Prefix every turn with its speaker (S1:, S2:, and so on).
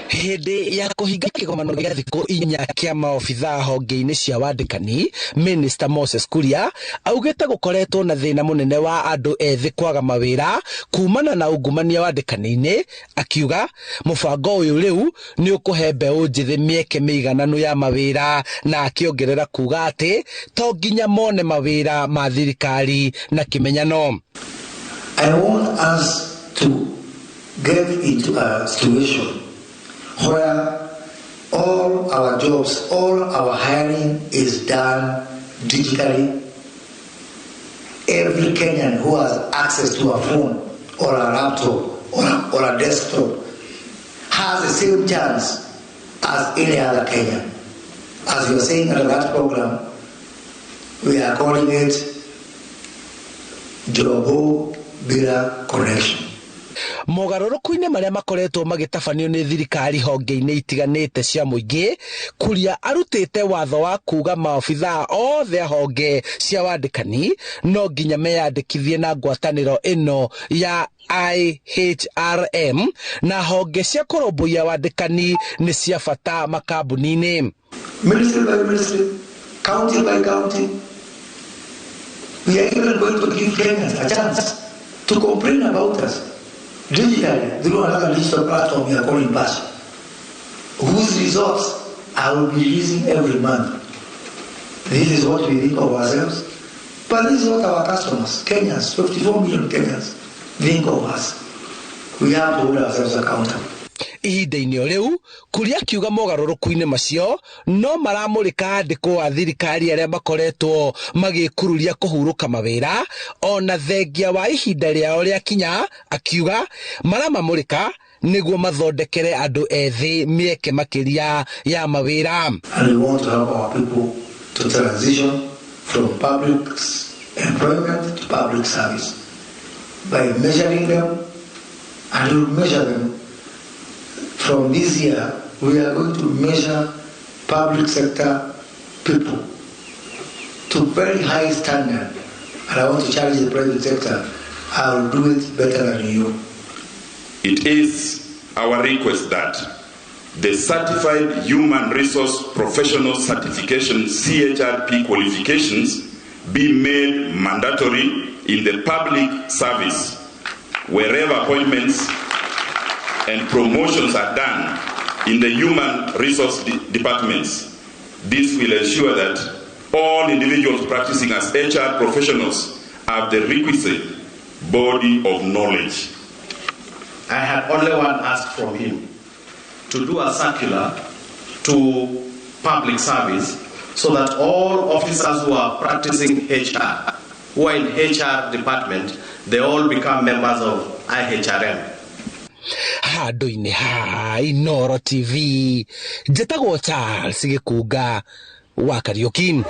S1: Hĩndĩ ya kũhinga kĩgomano gĩa thikũ 4 kĩa maobithaa honge-inĩ cia wandĩkani, Minister Moses Kuria augĩte gũkoretwo na thĩna mũnene wa andũ ethĩ kwaga mawĩra kumana na ungumania wandĩkani-inĩ, akiuga mũbango ũyũ rĩu nĩ ũkũhe mbeũ njĩthĩ mĩeke mĩigananu ya mawĩra, na akĩongerera kuga atĩ to nginya mone mawĩra ma thirikari na kĩmenyano.
S2: I want us to get into a situation where all our jobs, all our hiring is done digitally. Every Kenyan who has access to a phone or a laptop or a desktop has the same chance as any other Kenyan. As you are saying, under that program, we are calling it Jobo Bila Connection.
S1: Mogarũrũku-inĩ marĩa makoretwo magĩtabanio nĩ thirikari honge-inĩ itiganĩte cia mũingĩ, Kuria arutĩte watho wa kuga maobithaa othe a honge cia wandĩkani no nginya meyandĩkithie na ngwatanĩro ĩno ya IHRM, na honge cia kũrũmbũiya wandĩkani nĩ cia bata makambuni-inĩ.
S2: Ministry by ministry, county by county, we are even going to give Kenyans a chance to complain about us digitally through another digital platform we are calling Bash, whose results I will be releasing every month. This is what we think of ourselves, but this is what our customers, Kenyans, 54 million Kenyans, think of us. We have to hold ourselves accountable.
S1: Ihinda-inĩ o rĩu, Kuria akiuga mogarũrũku-inĩ macio no maramũrĩka andĩkwo a thirikari arĩa makoretwo magĩkururia kũhurũka mawĩra ona thengia wa ihinda rĩao rĩakinya, akiuga maramamũrĩka nĩguo mathondekere andũ ethĩ mĩeke makĩria ya mawĩra.
S2: And we want to help our people to transition from public employment to public service by measuring them, and we will measure them. From this year, we are going to measure public sector people to very high standard. And I want to challenge the private sector. I will do it better than you.
S3: It is our request that the Certified Human Resource Professional Certification CHRP qualifications be made mandatory in the public service wherever appointments and promotions are done in the human resource departments. This will ensure that all individuals practicing as HR professionals have the requisite body of knowledge.
S4: I had only one ask from him, to do a circular to public service so that all officers who are practicing HR, who are in HR department, they all become members of IHRM.
S1: Handũ-inĩ ha Inooro TV, njĩtagwo Charles Gĩkunga wa Kariũki.